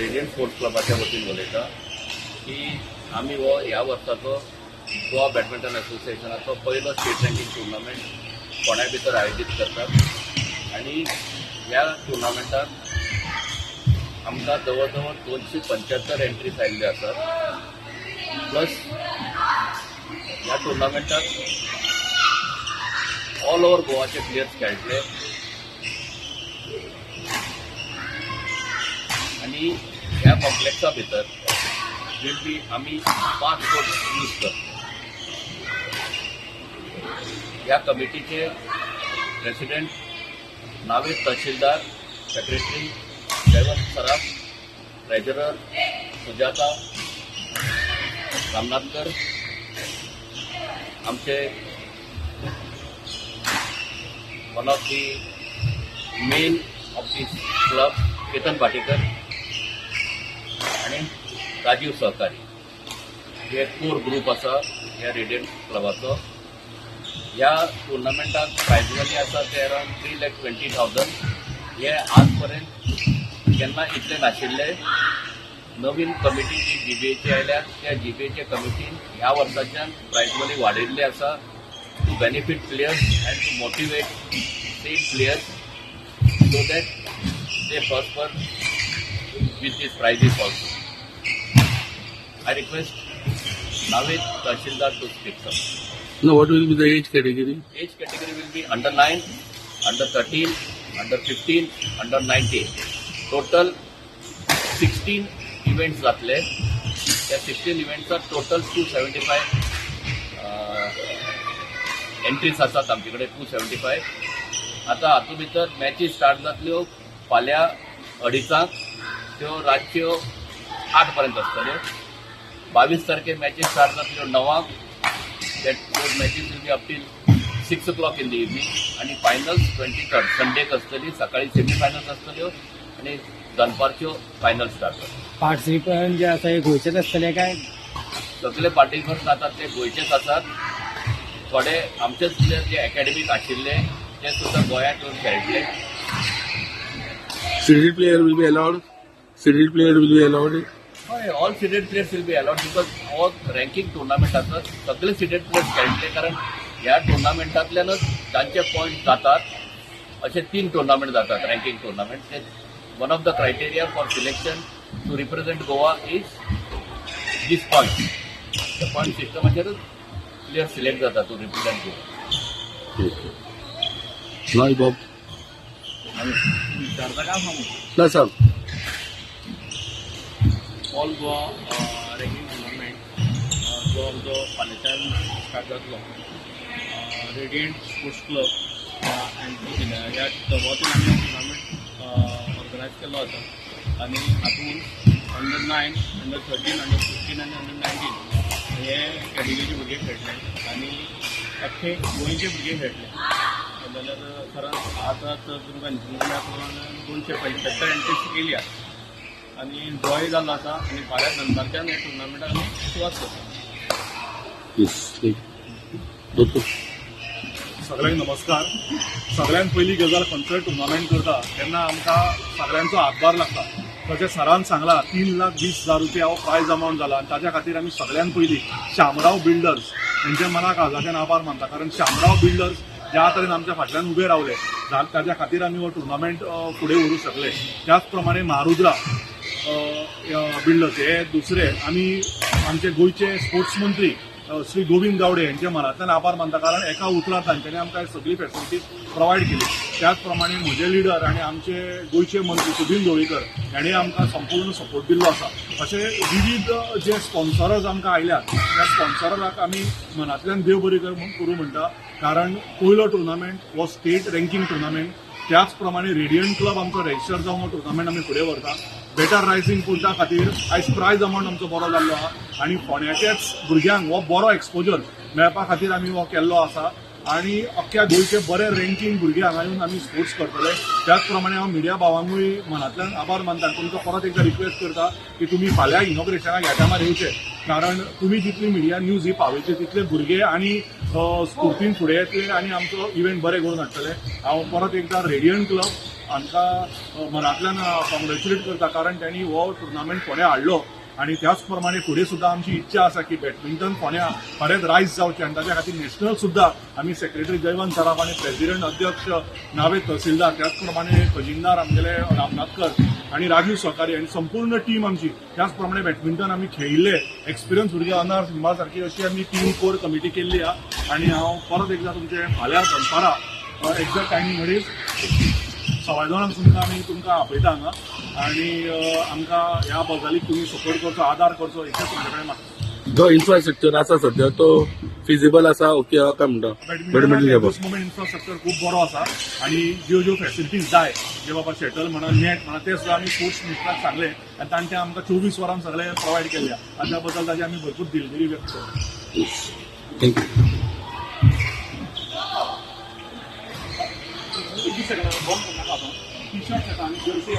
Radiant sports क्लबाच्या वतीन उलयतां की आमी हो ह्या वर्साचो गोवा बॅडमिंटन असोसिएशनाचो पयलो स्टेट रँकींग टुर्नामेंट फोंड्या भितर आयोजीत करतात आनी ह्या टुर्नामेंटात आमकां जवळ जवळ 275 एंट्रीज आयिल्ल्यो आसात. प्लस ह्या टुर्नामेंटात ऑल ओवर गोवाचे प्लेयर्स खेळटले आनी ह्या कॉम्प्लेक्सा भितर will be आमी 5 कोर्ट यूज करता. ह्या कमिटीचे president Naved Tahsildar, secretary Jaywant Saraf, treasurer Sujata Ramnathkar, आमचे one of the main of the club Ketan Bhatikar आनी राजीव सहकारी हे कोर ग्रूप आसा ह्या रेडियंट क्लबाचो. ह्या टुर्नामेंटाक प्रायज मनी आसा ते अरावंड 3,20,000. हे आज पर्यंत केन्ना इतले नाशिल्ले. नवीन कमिटी जी जीबीएची आयल्या त्या जीबीएच्या कमिटीन ह्या वर्साच्यान प्रायज मनी वाडयल्ली आसा to benefit players and to motivate same players so that they prosper with these prizes also. I request Naved Tahsildar to speak some. Now, what will be the age category? Age category will be under 9, under 13, under 15, under 19. Total 16 events जातले. त्या 16 इव्हेंट्सात total 275 entries आसात आमचे कडेन, 275. आतां हातूंत भितर मॅची start जातल्यो फाल्यां 2:30, त्यो रातच्यो 8 पर्यंत आसतल्यो. 22 तारखेर मॅची स्टार्ट जातल्यो 9, that those matches will be up till 6 o'clock in the evening आणि फायनल्स 23rd संडेक आसतली. सकाळी सेमी फायनल्स आसतल्यो आनी दनपारच्यो फायनल स्टार्ट जातल्यो. पार्टिसिपंट जे आसा हे गोंयचेच आसतले काय? सगळे पार्टिसिपंट जातात ते गोंयचेच आसात. थोडे आमचेच प्लेयर जे अकॅडमीक आशिल्ले ते सुद्दां गोंयांत येवन खेळटले. Seeded player will be allowed? Seeded player will be allowed? हय, all seeded players will be allowed because हो रँकींग टुर्नामेंट आसा. सगळे सिडेड प्लेयर्स खेळटले कारण ह्या टुर्नामेंटांतल्यानच तांचे पॉयंट जातात. असे 3 टुर्नामेंट जातात रँकींग टुर्नामेंट. ते one of the criteria for selection to represent Goa is this point. त्या पॉयंट सिस्टमाचेरूच प्लेयर सिलेक्ट जाता to represent Goa. Okay. Now, Bob. विचारता काय सांगू? ना सांग. ऑल गोवा रँकींग टुर्नामेंट जो आमचो फाल्यांच्यान स्टार्ट जातलो, रेडियंट स्पोर्ट्स क्लब एंट्री दिल्या ह्या क्लबातून आमी टुर्नामेंट ऑर्गनायज केल्लो आसा आनी हातून अंडर 9, अंडर 13, अंडर 15 आनी अंडर 19 हे कॅटेगरीचे भुरगे खेळटले आनी अख्खे गोंयचे भुरगे खेळटले. जाल्यार सरान आतां तर तुमकां इन्फॉर्मेशन प्रमाण 275 एंट्रीज केली आसा आनी ड्रॉय जाल्लो आसा आनी फाल्यां दनपारच्यान हे टुर्नामेंटाक आमी सुरवात करता. Yes. दोतोर. सगळ्यांक नमस्कार. सगळ्यांत पयली गजाल, खंयचोय टुर्नामेंट करता तेन्ना आमकां सगळ्यांचो हातभार लागता. तशें सरान सांगला, 3,20,000 रुपया हो प्रायज अमावंट जाला आनी ताच्या खातीर आमी सगळ्यांत पयली शामराव बिल्डर्स हेंच्या मनाक काळजाच्यान आभार मानता, कारण शामराव बिल्डर्स ज्या तरेन आमच्या फाटल्यान उबे रावले ताच्या खातीर आमी हो टुर्नामेंट फुडें व्हरूंक शकले. त्याच प्रमाणे महारुद्रा बिल्डर्स हे दुसरे. आमी आमचे गोंयचे स्पोर्ट्स मंत्री श्री गोविंद गावडे यांच्या मनांतल्यान आभार मानता, कारण एका उतरात तांच्यांनी आमकां सगळी फेसिलिटीज प्रोवायड केली. त्याच प्रमाणे म्हजे लिडर आनी आमचे गोंयचे मंत्री सुदिन ढवळीकर हांणी आमकां संपूर्ण सपोर्ट दिल्लो आसा. अशे विविध जे स्पॉन्सर्स आमकां आयल्यात त्या स्पॉन्सराक आमी मनांतल्यान देव बरी करूं म्हणटा, कारण पयलो टुर्नामेंट हो स्टेट रँकींग टुर्नामेंट. त्याच प्रमाणे रेडियंट क्लब आमचो रजिस्टर जावन हो टुर्नामेंट आमी फुडें व्हरता. बेटर रायझींग पुलटा खातीर आयज प्रायज अमावंट आमचो बरो जाल्लो आहा आनी फोंड्याच्याच भुरग्यांक हो बरो एक्सपोजर मेळपा खातीर आमी हो केल्लो आसा आनी अख्ख्या गोंयचे बरे रँकींग भुरगे हांगा येवन आमी स्पोर्ट्स करतले. त्याच प्रमाणे हांव मिडिया भावांकूय मनांतल्यान आभार मानता आनी तुमकां परत एकदा रिक्वेस्ट करता की तुमी फाल्यां इनॉग्रेशनाक ह्या टायमार येवचे, कारण तुमी जितली मिडिया न्यूज ही पावयतले तितले भुरगे आनी स्फुर्तीन फुडें येतले आनी आमचो इव्हेंट बरें करून हाडटले. हांव परत एकदा रेडियंट क्लब हांकां मनांतल्यान कॉंग्रेच्युलेट करता, कारण त्यांनी हो टुर्नामेंट फोंड्या हाडलो आनी त्याच प्रमाणे फुडें सुद्दां आमची इच्छा आसा की बॅडमिंटन फोंड्या खरेंच रायज जावचें आनी ताच्या खातीर नॅशनल सुद्दां आमी सेक्रेटरी जयवंत सराफ आनी प्रेसिडेंट अध्यक्ष नावेद तहसीलदार, त्याच प्रमाणे खजिनदार आमगेले रामनाथकर आनी राजीव सहकारी आनी संपूर्ण टीम आमची, त्याच प्रमाणे बॅडमिंटन आमी खेळिल्ले एक्सपिरियन्स भुरगे अनार सिंबा सारकी अशी आमी टीम कोर कमिटी केल्ली आहा. आनी हांव परत एकदां तुमचे फाल्यां दनपारां एक्झॅक्ट टायमींग अडीच 2:15 तुमकां आमी तुमकां आपयता हांगा आनी आमकां ह्या गजालीक तुमी सपोर्ट करचो, आदार करचो इतलें तुमचे कडेन मागता. जो इन्फ्रास्ट्रक्चर आसा सद्या तो फिजिबल आसा ओके काय म्हणटा? बॅडमिंटन मुवमेंट इन्फ्रास्ट्रक्चर खूब बरो आसा आनी ज्यो ज्यो फॅसिलिटीज जाय जे बाबा शटल म्हणा, नेट म्हणा, ते सुद्दां आमी स्पोर्ट्स मिनिस्टराक सांगले आनी तांणी ते आमकां 24 वरां सगळे प्रोवायड केल्ले आनी त्या बद्दल ताजी आमी भरपूर दिलगिरी व्यक्त करता. Thank you. T-shirt येता आनी Jersey.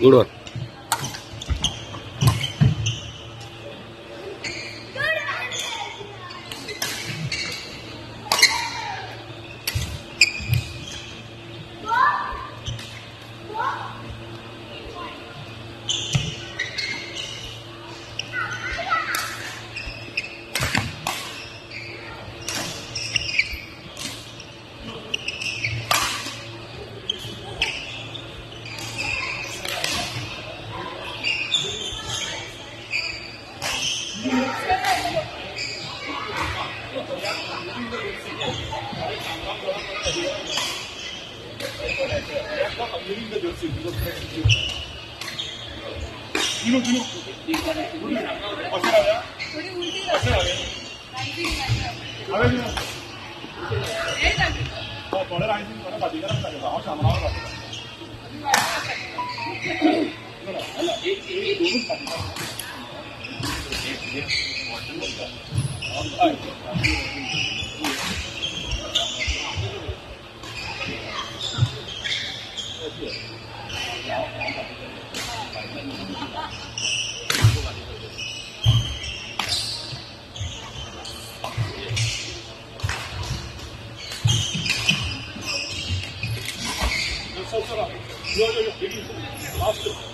Good one. Yo, yo, yo, last.